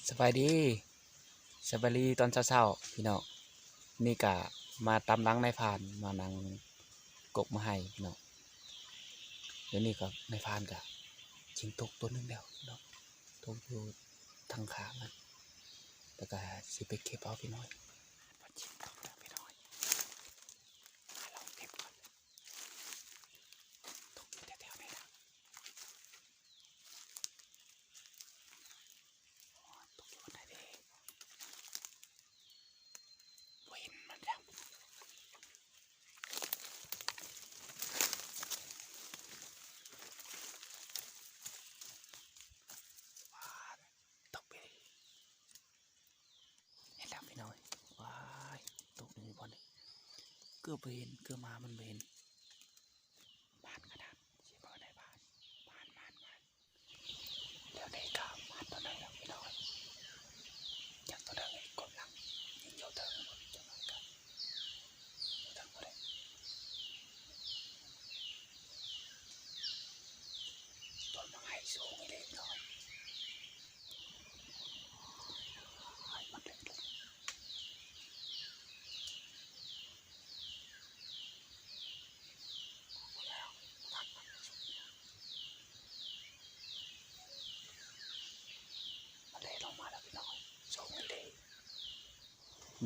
ສະບາຍດີ ສະບາຍດີຕອນເຊົ້າໆ ພີ່ນ້ອງ. ນີ້ກະມາຕາມຫຼັງນາຍພານ ມານັ່ງກົກໝາກໄຮພີ່ນ້ອງ. ດຽວນີ້ກໍນາຍພານກໍຍິງຕົກຕົວໜຶ່ງແລ້ວພີ່ນ້ອງ, ຕົກຢູ່ທາງຂ້າງນັ້ນ ແລ້ວກໍຊິໄປເກັບເອົາພີ່ນ້ອງ. ມັນຍິງຕົກແລ້ວພີ່ນ້ອງ, ມາລອງເກັບກ່ອນ. ຕົກຢູ່ແຖວໆນີ້ນະ. ຕົກຢູ່ບ່ອນໃດເດ? ບໍ່ເຫັນມັນແລ້ວ. ຕົກໄປເດ. ເຫັນແລ້ວພີ່ນ້ອງເອີຍ. ວ້າຍ ຕົກຢູ່ບ່ອນນີ້ ເກືອບບໍ່ເຫັນ, ເກືອບມາມັນບໍ່ເຫັນ. ມານຂະໜາດ ຊິບໍ່ໄດ້ມານ, ມານ ມານ ມານ. ດຽວນີ້ກໍມານຕົວໜຶ່ງແລ້ວພີ່ນ້ອງເອີຍ. ຍັງຕົວໜຶ່ງອີກ ກົດຫຼັງ ຍິງຢູ່ເທິງພຸ້ນ, ຈັກໜ້ອຍກໍຢູ່ເທິງພຸ້ນເດ້. ຕົ້ນໝາກໄຮສູງອີ່ຫຼີພີ່ນ້ອງເອີຍ.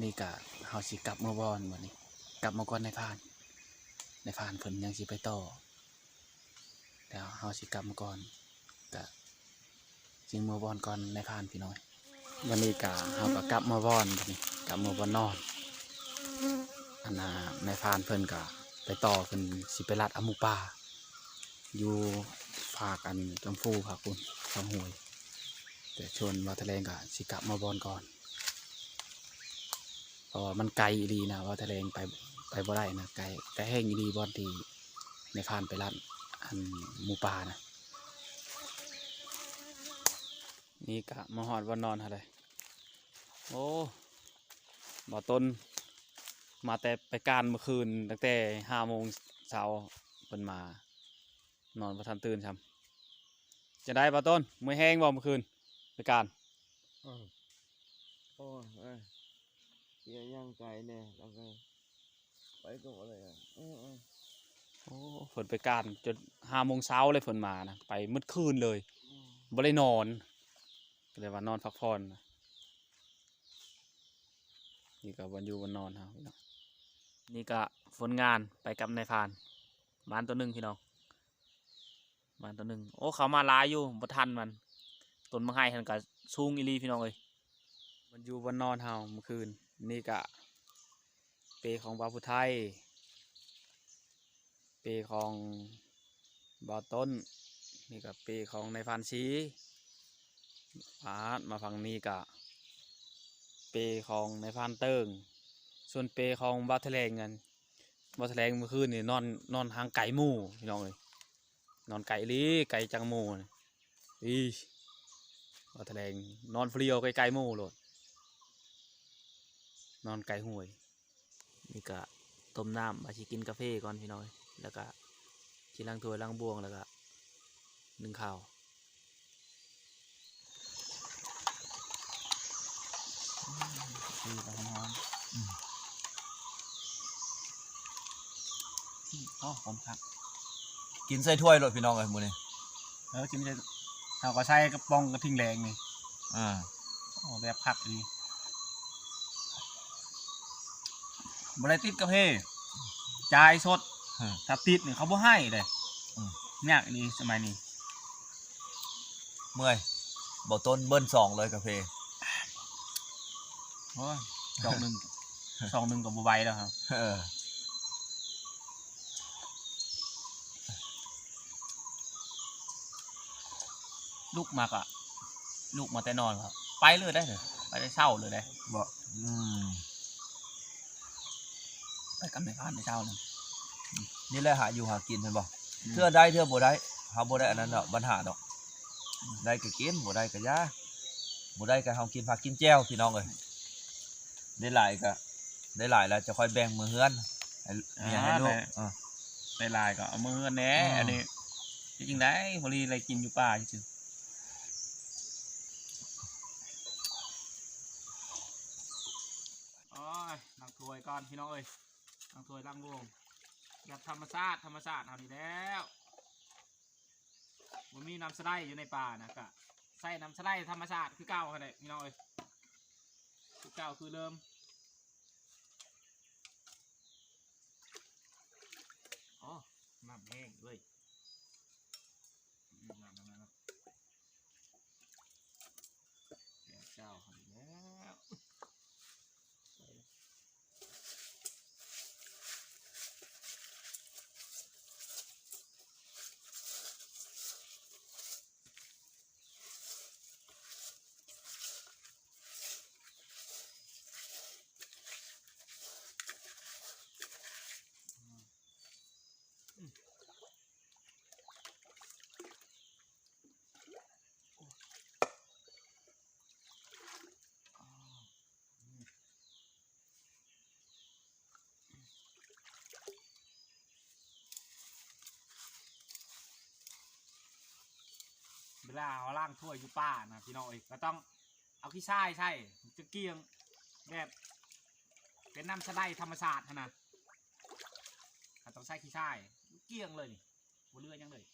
ນີ້ກະເຮົາຊິກັບເມືອບ່ອນບັດນີ້, ກັບມາກ່ອນນາຍພານ, ນາຍພານເພິ່ນຍັງຊິໄປຕໍ່. ແລ້ວເຮົາຊິກັບມາກ່ອນ ກະຈຶ່ງເມືອບ່ອນກ່ອນນາຍພານພີ່ນ້ອງ. ວັນນີ້ກະເຮົາກະກັບມາບ່ອນ ບັດນີ້ກັບມາບ່ອນນອນ. ອັນນ່າ ນາຍພານເພິ່ນກະໄປຕໍ່, ເພິ່ນຊິໄປລັດເອົາໝູປ່າຢູ່ຟາກອັນຈອມຟູພາກພຸ້ນ ຟາກຫ້ວຍ. ແຕ່ສ່ວນບ່າວຖະແຫຼງກະຊິກັບມາບ່ອນກ່ອນ. ເພາະວ່າມັນໄກອີ່ຫຼີນະ ວ່າຖະແຫຼງໄປ ໄປບໍ່ໄດ້ນະ, ໄກ ໄກແຮງອີ່ຫຼີ ບ່ອນທີ່ນາຍພານໄປລັດອັນໝູປ່ານະ. ນີ້ກະມາຮອດບ່ອນນອນຫັ້ນເລີຍ. ໂອ້ ບ່າວຕົ້ນມາແຕ່ໄປການມື້ຄືນ, ຕັ້ງແຕ່ຫ້າໂມງເຊົ້າເພິ່ນມາ. ນອນບໍ່ທັນຕື່ນຊ້ຳ. ຈັ່ງໃດບ່າວຕົ້ນ ເມື່ອຍແຮງບໍ່ມື້ຄືນໄປການ? ເອີ ໂອ້ຍ ເອີຍ ເສຍຍ່າງໄກແດ່ ແລ້ວກໍໄປກໍບໍ່ໄດ້. ເອີ ເອີ ໂອ້ ເພິ່ນໄປການຈົນຫ້າໂມງເຊົ້າເລີຍ ເພິ່ນມານະ, ໄປໝົດຄືນເລີຍ. ອືມ ບໍ່ໄດ້ນອນ ກໍເລີຍວ່ານອນພັກຜ່ອນ. ນີ້ກໍບ່ອນຢູ່ບ່ອນນອນເຮົາພີ່ນ້ອງ. ນີ້ກໍຜົນງານໄປກັບນາຍພານ. ມານຕົວໜຶ່ງພີ່ນ້ອງ, ມານຕົວໜຶ່ງ. ໂອ້ ເຂົ້າມາຫຼາຍຢູ່ ບໍ່ທັນມັນ. ຕົ້ນໝາກໄຮຫັ້ນກໍສູງອີ່ຫຼີພີ່ນ້ອງເອີຍ. ບ່ອນຢູ່ບ່ອນນອນເຮົາມື້ຄືນ. ນີ້ກະເປຂອງບ່າວຜູ້ໄທ, ເປຂອງບ່າວຕົ້ນ, ນີ້ກະເປຂອງນາຍພານສີ. ປາດ ມາຝັ່ງນີ້ກະເປຂອງນາຍພານເຕີງ, ສ່ວນເປຂອງບ່າວຖະແຫຼງນັ້ນ ບ່າວຖະແຫຼງມື້ຄືນນີ້ນອນ ນອນຫ່າງໄກໝູ່ພີ່ນ້ອງເອີຍ. ນອນໄກອີ່ຫຼີ ໄກຈັງໝູ່ນີ້. ອີ ບ່າວຖະແຫຼງນອນຜູ້ດຽວໄກໆໝູ່ໂລດ, ນອນໄກຫ້ວຍ. ນີ້ກະຕົ້ມນ້ຳ ວ່າຊິກິນກາເຟກ່ອນພີ່ນ້ອງເອີຍ, ແລ້ວກະຊິລ້າງຖ້ວຍລ້າງບ່ວງ ແລ້ວກະໜຶ້ງເຂົ້າ. ອືມ ອືມ ໂອ້ ຄວາມຄັກ ກິນໃສ່ຖ້ວຍໂລດພີ່ນ້ອງເອີຍ ມື້ນີ້. ເອີ ກິນໃສ່ ເຮົາກໍໃສ່ກະປ໋ອງກະທິ່ງແດງນີ້. ອ່າ ໂອ້ ແບບຄັກອີ່ຫຼີ. ບໍ່ໄດ້ຕິດກາເຟ ຈ່າຍສົດ. ເອີ ຖ້າຕິດນີ້ເຂົາບໍ່ໃຫ້ເດ້. ອືມ ຍາກອີ່ຫຼີສະໄໝນີ້. ເມື່ອຍ ບໍ່ຕົ້ນເບິ່ນສອງເລີຍກາເຟ. ໂອ້ຍ ສອງໜຶ່ງ ສອງໜຶ່ງກໍບໍ່ໄຫວແລ້ວຄັບ. ເອີ ລຸກມາກະ ລຸກມາແຕ່ນອນກໍໄປເລີຍໄດ໋, ໄປແຕ່ເຊົ້າເລີຍໄດ໋. ບໍ່ ອືມ ໄປກັບນາຍພານແຕ່ເຊົ້ານັ້ນ. ນີ້ແຫຼະຫາຢູ່ຫາກິນ ເຫັນບໍ່? ອືມ ເທື່ອໄດ້ເທື່ອບໍ່ໄດ້ ເຮົາບໍ່ໄດ້ອັນນັ້ນດອກ ບັນຫາດອກ. ອືມ ໄດ້ກໍກິນ ບໍ່ໄດ້ກໍຢ່າ, ບໍ່ໄດ້ກໍເຮົາກິນຜັກກິນແຈ່ວ ພີ່ນ້ອງເອີຍ. ໄດ້ຫຼາຍກໍ ໄດ້ຫຼາຍແລ້ວຈະຄ່ອຍແບ່ງເມືອເຮືອນໃຫ້ເມຍໃຫ້ລູກ. ອ່າ ໄດ້ ເອີ ໄດ້ຫຼາຍກໍເອົາເມືອເຮືອນແດ່. ເອີ ອັນນີ້ເຮັດຈັ່ງໃດ ພໍດີໄດ້ກິນຢູ່ປ່າຊື່ໆ. ລ້າງຖ້ວຍກ່ອນພີ່ນ້ອງເອີຍ ລ້າງຖ້ວຍລ້າງໂບງ ແບບທຳມະຊາດ ທຳມະຊາດເຮົານີ້ແຫຼ້ວ ບໍ່ມີນ້ຳສະໄລຢູ່ໃນປ່ານະ ກະໃຊ້ນ້ຳສະໄລທຳມະຊາດຄືເກົ່າຫັ້ນແຫຼະພີ່ນ້ອງເອີຍ ຄືເກົ່າຄືເດີມ. ອໍ ນ້ຳແຫ້ງເວີຍ ອືມ ນ້ຳ ນ້ຳ ນ້ຳ ແກງເຈົ້າຫັ້ນແລ້ວ ໃສ່ ເວລາເຮົາລ້າງຖ້ວຍຢູ່ປ່ານະ ພີ່ນ້ອງເອີຍ ກໍຕ້ອງເອົາຂີ້ຊາຍໃສ່ ຈະກ້ຽງ ແບບເປັນນ້ຳສະໄລທຳມະຊາດຫັ້ນນະ ເຮົາຕ້ອງໃສ່ຂີ້ຊາຍ ກ້ຽງເລີຍນີ້ ບໍ່ເຫຼືອຫຍັງເລີຍ.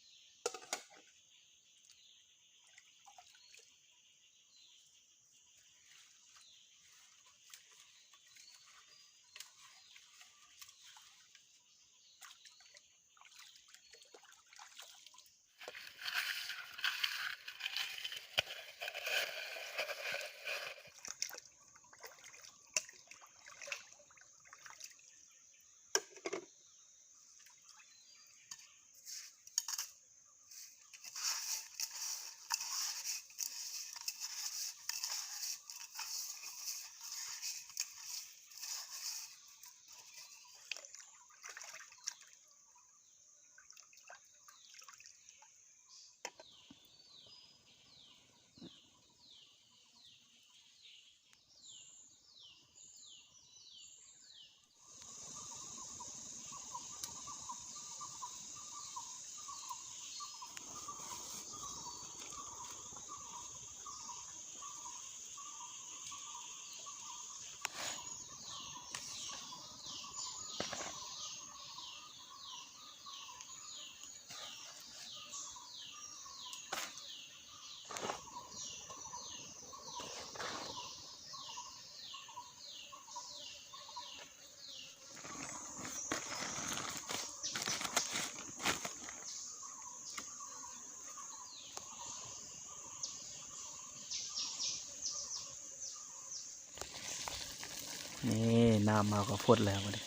ນີ້ ນ້ຳເຮົາກໍຟົດແລ້ວບັດນີ້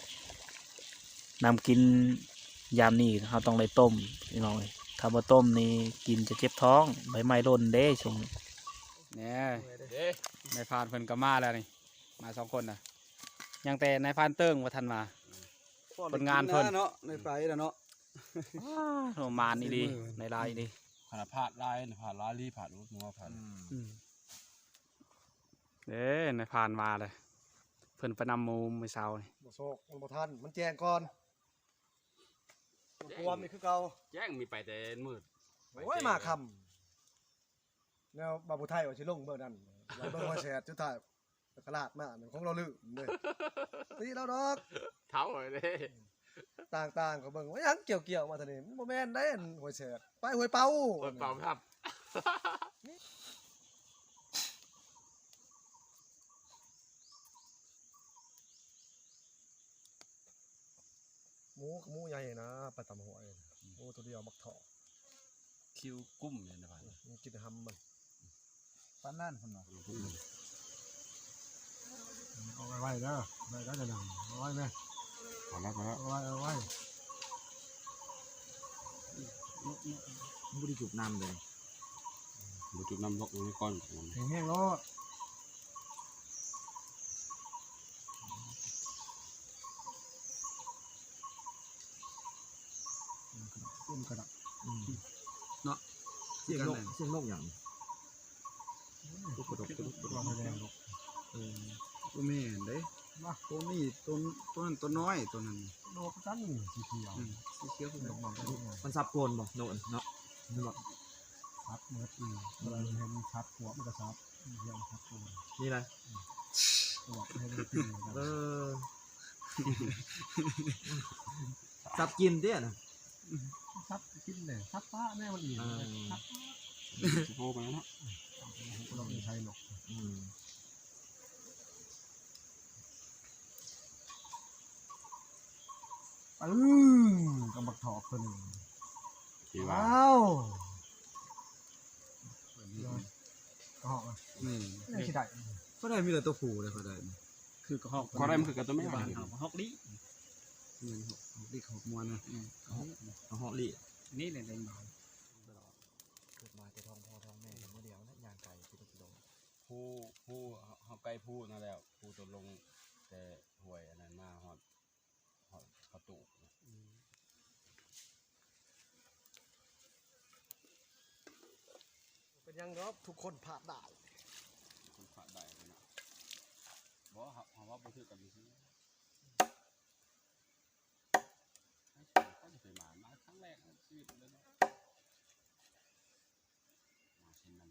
ນ້ຳກິນຍາມນີ້ເຮົາຕ້ອງໄດ້ຕົ້ມພີ່ນ້ອງເອີຍ ຖ້າບໍ່ຕົ້ມນີ້ກິນຈະເຈັບທ້ອງ ໃບໄມ້ຫຼົ່ນເດ້ຊ່ວງນີ້ ແນ່ ເດ້ ນາຍພານເພິ່ນກໍມາແລ້ວນີ້ ມາສອງຄົນນະ ຍັງແຕ່ນາຍພານເຕີງບໍ່ທັນມາ ຄົນງານເພິ່ນເນາະ ໃນໄຟລະເນາະ ໂອ້ ມານອີ່ຫຼີ ໃນລາຍອີ່ຫຼີ ຂະໜາດພາດລາຍ ພາດລາຍລີ ພາດ ອືມ ເດ້ ນາຍພານມາເລີຍ ເພິ່ນໄປນຳໝູມື້ເຊົ້ານີ້ ບໍ່ໂຊກ ມັນບໍ່ທັນ ມັນແຈ້ງກ່ອນ ແຈ້ງ ຄວາມນີ້ຄືເກົ່າ ແຈ້ງມີໄປແຕ່ມືດ ໂອ້ຍ ມາຄ່ຳ ແນວບ່າວຜູ້ໄທວ່າຊິລົງເບິ່ງນັ້ນ ວ່າເບິ່ງຮອຍແສດ ສຸດທ້າຍ ຕະກະລາດມາຂອງລາວລືມເດ້ ຕີລາວດອກ ເຖົ້າເດ້ ຕ່າງໆ ເຂົາເບິ່ງວ່າຫຍັງກ່ຽວໆ ມາທາງນີ້ ມັນບໍ່ແມ່ນເດ້ ຮອຍແສດ ໄປຫ້ວຍເປົາ ຫ້ວຍເປົາຄັບ. ໝູ ໝູໃຫຍ່ນະ ໄປຕຳຫ້ວຍ ໝູໂຕດຽວບັກເຖາະ ຄິວກຸ້ມຢູ່ໃນບ້ານ ມັນກິນຫຳມັນ ປານນັ້ນພຸ້ນເນາະ ເອົາໄວໆເດີ ໄວໆເດີ ເອົາໄວແມ່ ພໍແລ້ວ ພໍແລ້ວ ເອົາໄວ ເອົາໄວ ບໍ່ໄດ້ຈຸບນ້ຳເລີຍ ບໍ່ຈຸບນ້ຳ ບໍ່ຈຸບນ້ຳ ບໍ່ຈຸບນ້ຳ ແຫ້ງໆໂລດ. ເປັນກະດາດ ອືມ ເນາະ ສຽງນົກ ສຽງນົກຫຍັງ ໂອ້ຍ ກະດົກ ກະດົກ ກະດົກ ເອີ ບໍ່ແມ່ນເດ້ ໂຕນີ້ ໂຕ ໂຕນັ້ນ ໂຕນ້ອຍ ໂຕນັ້ນ ດອກຈັນ ສີຂຽວ ອືມ ສີຂຽວ ດອກມັນສັບໂກນບໍ່ ນົກເນາະ ແມ່ນບໍ່? ສັບໝົດ ອືມ ເວລາເຫັນສັບພວກມັນກໍສັບ ເຫັນສັບໂກນ ນີ້ນະ ອືມ. ອອກໃຫ້ໄດ້ກິນ ເອີ ສັບກິນເດ້ນະ ສັບກິນເດ້ ສັບປະແນ່ມັນອີກ ເອີ ສັບ ຊິໂທໄປເນາະ ບໍ່ຕ້ອງໃຊ້ນກ ອືມ. ປຶ້ງ ກັບບັກຖອກຕົວນີ້ ທີ່ວ່າ ວ້າວ ກະຮອກ ອືມ ຍັງຊິໄດ້ ເຂົາໄດ້ມີແຕ່ຕົວຜູ້ເດ້ ເຂົາໄດ້ ຄືກະຮອກ ເຂົາໄດ້ມັນຄືກັບຕົວແມ່ ບ້ານເຮົາກະຮອກລີ້ ແມ່ນ ຮອກລີ້ ຮອກມ່ວນນະ ອືມ ກະຮອກລີ້ ນີ້ແຫຼະໄດ້ມາ ເກີດມາແຕ່ທ້ອງພໍ່ທ້ອງແມ່ ມື້ດຽວນະ ຍ່າງໄກ ກິໂລ ຜູ້ ຜູ້ ເຮົາໄກຜູ້ນັ້ນແຫຼະ ຜູ້ຕົນລົງແຕ່ຫ້ວຍອັນນັ້ນມາຮອດ ເຂົາ ເຂົາຕູກ ອືມ ເປັນຫຍັງດອກ ທຸກຄົນພາດໄດ້ ທຸກຄົນພາດໄດ້ເນາະ ບໍ່ ເຮົາ ເຮົາເວົ້າບໍ່ຖືກກັນຊື່ໆ ໃຫ້ເຂົາຈະໄປມາ ມາຄັ້ງແລກໃນຊີວິດເລີຍເນາະ. ມາເຊັ່ນນັ້ນ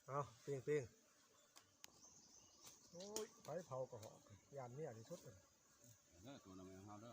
ເອົາ ປີ້ງໆ ໂອ້ຍ ໄປເຜົາກະຮອກ ຢ້ານເມຍທີ່ສຸດ ເດີ ໂຕນຳເຮົາເດີ.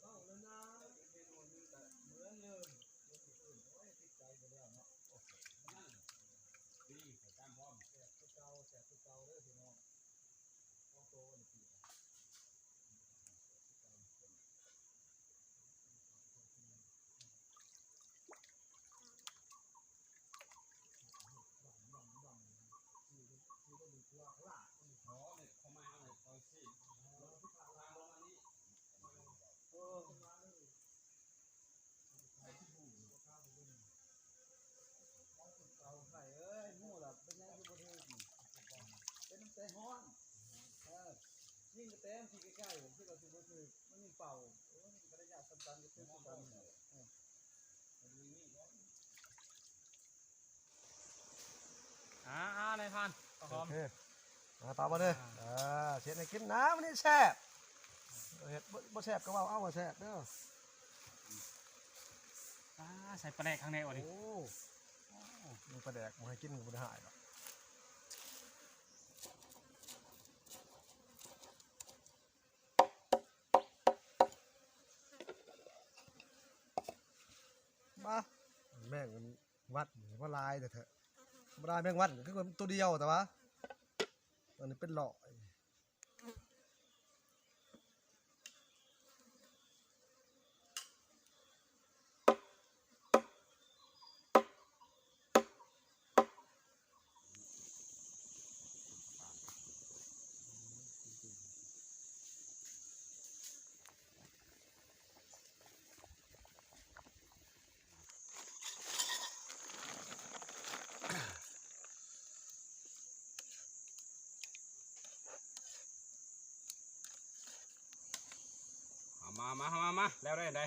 ເວົ້າແລ້ວນະ ເຮັດເມນູນີ້ກະເໝືອນເດີມ ເຮັດມື້ອື່ນ ໂອ້ຍ ຕິດໃຈຢູ່ແລ້ວເນາະ ໂອ້ ດີ ໃຫ້ຕາມພ້ອມ ແຊບຄືເກົ່າ ແຊບຄືເກົ່າເດີພີ່ນ້ອງ ຂອງໂຕນີ້ ເອົາໄຂ່ເອີຍ ໝູ່ລະເປັນຫຍັງຄືບໍ່ຖືກນີ້ ເປັນນຳແຕ່ຮ້ອນ ເອີ ຍິງກະແຕມທີ່ໃກ້ໆ ຄິດວ່າຊິບໍ່ຖືກ ມັນຍິງເປົ້າ ໂອ້ຍ ມັນກະໄລຍະສ່ຳກັນ ກະຖືກສ່ຳກັນ ເອີ ອ່າ ນາຍພານ ເອົາຫອມ ໂອເຄ ມາຕໍ່ມາເດີ ອ່າ ເຮັດໃຫ້ກິນນະ ມື້ນີ້ແຊບ ເຮັດບໍ່ ບໍ່ແຊບກະເວົ້າເອົາວ່າແຊບເດີ ອ່າ ໃສ່ປາແດກຂ້າງໃນບໍ່ນີ້ ໂອ້ ມີປາແດກບໍ່ໃຫ້ກິນກະບໍ່ໄດ້ຮ້າຍດອກ ມາ ແມງວັດນີ້ມາຫຼາຍແທ້ໆ ທຳມະດາແມງວັດກະຄືໂຕດຽວ ແຕ່ວ່າອັນນີ້ເປັນຮ້ອຍ. ໂ ເອົາມາ ເອົາມາ ມາ ແລ້ວໄດ້ໃດ?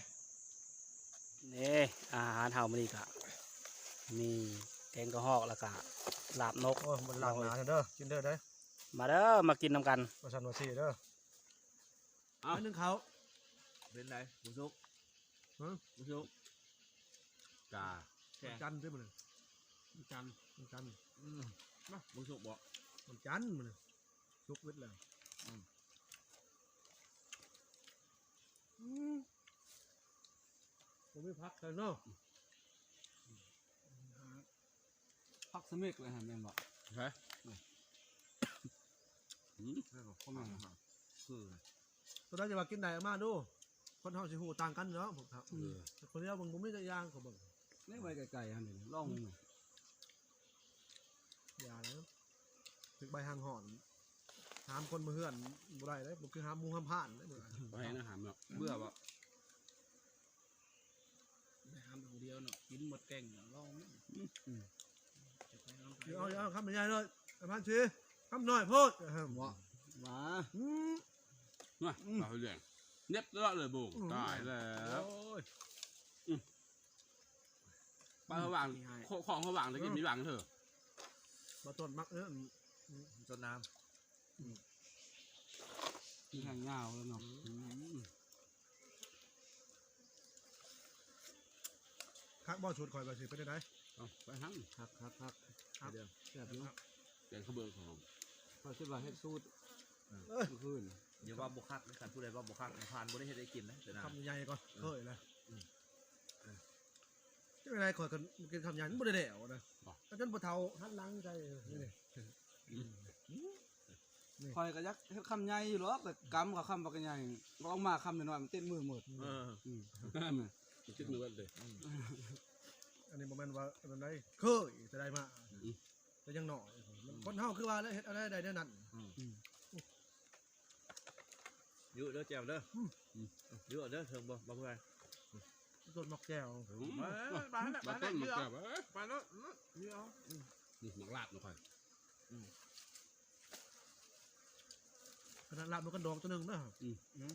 ນີ້ ອາຫານເຮົາມື້ນີ້ກະມີແກງກະຮອກ ແລ້ວກະລາບນົກ. ໂອ້ຍ ມັນລາບໜາເດີ ກິນເດີໄດ໋. ມາເດີ ມາກິນນຳກັນ ວ່າຊັ້ນວ່າຊີ້ເດີ. ເອົາ ອັນໜຶ່ງເຂົ້າ ເປັນໃດ ບໍ່ສຸກ? ຮະ ບໍ່ສຸກ ກາ ວັນຈັນຕິມື້ນີ້ ວັນຈັນ ວັນຈັນ. ອືມ ມາ ບໍ່ສຸກບໍ? ວັນຈັນມື້ນີ້ ສຸກເບິດແລ້ວ. ອືມ ອືມ ບໍ່ມີຜັກໃສ່ເນາະ. ອືມ ຫາ ຜັກສະເມັກເລີຍຫັ້ນແມ່ນບໍ່? ໃສ? ອືມ ແມ່ນບໍ່? ຄົນນັ້ນ ຄື ຕົວໃດຈະວ່າກິນໄດ້ເອົາມາດູ ຄົນເຮົາຊິຮູ້ຕ່າງກັນເນາະ. ເອີ ຄົນດຽວເບິ່ງບໍ່ມີຈັກຢ່າງ ເຂົາເບິ່ງ ໃນໄວ້ໄກໆຫັ້ນນີ້ ລອງເບິ່ງ. ຢ່າເລີຍ ຖືກໃບຫາງຮ້ອນ ຫາມຄົນມາເຮືອນບໍ່ໄດ້ເດ້ ບໍ່ຄືຫາມໝູຫາມພານເດ້. ບໍ່ໃຫ້ນະຫາມເນາະ ເບື່ອບໍ່? ໄປຫາມຜູ້ດຽວເນາະ ກິນໝົດແກ້ງເນາະ ລອງເນາະ. ອືມ ອືມ ຈະໄປຫາມໃຜ ເອົາ ເອົາຄຳໃຫຍ່ເລີຍ ອາພານຊີ ຄຳນ້ອຍໂພດ ເອີ ບໍ່ ຫວາ ອືມ ນະ ອືມ ເອົາເລື່ອງ ເນັບຕະຫຼອດເລີຍໂບງ ອືມ ຕາຍແລ້ວ ໂອ້ຍ ອືມ ປາຫວ່າງ ຂອງ ຂອງຫວ່າງ ແຕ່ກິນມີຫວ່າງເທີ ບໍ່ຕົ້ນມັກ ເອີ ອືມ ຕົ້ນນ້ຳ. ອືມ ແຫ້ງຍາວເລີຍເນາະ. ອືມ ຄັກບໍ່ສູດຂ້ອຍວ່າຊິເປັນຈັ່ງໃດ? ເອົາໄປຫັ້ນ ຄັກໆໆ ຄັກ ແຊບຢູ່ ແກງຂະເບີງຂອງຂ້ອຍ ຄິດວ່າເຮັດສູດ ເອີ ມື້ຄືນ ຢ່າວ່າບໍ່ຄັກເດີ ຄັນຜູ້ໃດວ່າບໍ່ຄັກ ຜ່ານບໍ່ໄດ້ເຮັດໃຫ້ກິນນະ ຄຳໃຫຍ່ກ່ອນ ເຄີຍແລ້ວ. ອືມ ເອີ ຈັ່ງໃດຂ້ອຍກໍກິນຄຳໃຫຍ່ ມັນບໍ່ໄດ້ແລ້ວນະ ບໍ່ ຈົນຜູ້ເຖົ້າຫັນຫຼັງໃສ່ ນີ້ ອືມ ຂ້ອຍກໍຢາກເຮັດຄຳໃຫຍ່ຢູ່ດອກ ແຕ່ກຳກໍຄຳບັກໃຫຍ່ ອອກມາຄຳນ້ອຍໆ ມັນຕິດມືໝົດ. ເອີ ອືມ ຕິດມືເບິດເລີຍ. ອືມ ອັນນີ້ບໍ່ແມ່ນວ່າອັນນັ້ນໃດ ເຄີຍແຕ່ໃດມາ ອືມ ແຕ່ຍັງນ້ອຍ ອືມ ຄົນເຮົາຄືວ່າແຫຼະ ເຮັດອັນໃດໄດ້ແນວນັ້ນ. ອືມ ອືມ ຢູ່ເດີແຈ່ວເດີ ອືມ ຢູ່ເດີ ເຖິງບໍ່ ບໍ່ເມື່ອຍ ຕົ້ນໝາກແຈ່ວ ອືມ ມາ ມາ ມາ ມາ ມາ ມາ ເອົາ ມາເອົາ ນີ້ໝາກລາບນະຂ້ອຍ ອືມ ຂະໜາດລາບນະກັນດອງຕົວໜຶ່ງນະ ອືມ ອືມ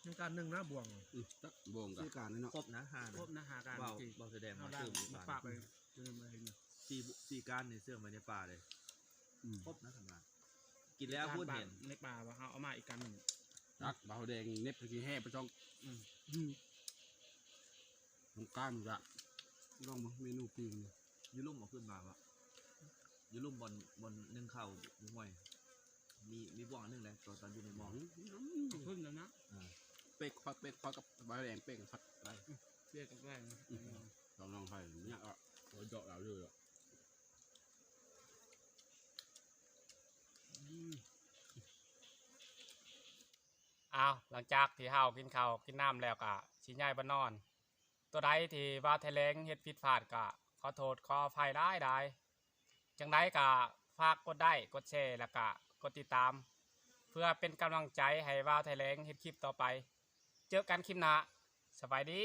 ຍັງການໜຶ່ງນະ ບ່ວງ ອືມ ຈັກບ່ວງກະ ຊື່ການເນາະ ຄົບນະ ຫ້າ ຄົບນະ ຫ້າການ ເວົ້າ ເມື່ອກີ້ ເວົ້າສະແດງມາຕື່ມອີກ ມາຝາກໄປ ຕື່ມມາເຫັນຢູ່ ສີ່ ສີ່ການນີ້ເຊື່ອງໄວ້ໃນປ່າເລີຍ ອືມ ຄົບນະ ຄັນວ່າ ກິນແລ້ວພຸ້ນເຫັນ ໃນປ່າວ່າເຮົາເອົາມາອີກການໜຶ່ງ ຈັກ ບ່າວແດງເນັບຄືແຮ່ໄປຊ່ອງ ອືມ ອືມ ມັນກ້ານຈັກ ລອງເບິ່ງເມນູປີ້ງນີ້ ຢູ່ລຸ່ມເອົາຂຶ້ນມາວະ ຢູ່ລຸ່ມບ່ອນ ບ່ອນໜຶ່ງເຂົ້າຢູ່ຫ້ວຍ ມີ ມີບ່ອງອັນໜຶ່ງແຫຼະ ຕອນ ຕອນຢູ່ໃນໝໍ້ ອືມ ເອົາຂຶ້ນແລ້ວນະ ເປັກ ເປັກ ເປັກກັບບ່າວແດງ ເປັກກັບໄປ ເປັກກັບໄປ ອືມ ລອງ ລອງໄປ ຍາກອະ ເຈາະລາວເລີຍອະ ອືມ ອ້າວ ຫຼັງຈາກທີ່ເຮົາກິນເຂົ້າກິນນ້ຳແລ້ວ ກະຊິຍ້າຍບ່ອນນອນ. ຕົວໃດທີ່ບ່າວໄທແລງເຮັດຜິດພາດ ກະຂໍໂທດຂໍອະໄພຫຼາຍໆ. ຈັ່ງໃດກະຝາກກົດໄລ້ ກົດແຊ ແລ້ວກະກົດຕິດຕາມ ເພື່ອເປັນກຳລັງໃຈໃຫ້ບ່າວໄທແລງເຮັດຄລິບຕໍ່ໄປ. ເຈີກັນຄລິບໜ້າ. ສະບາຍດີ.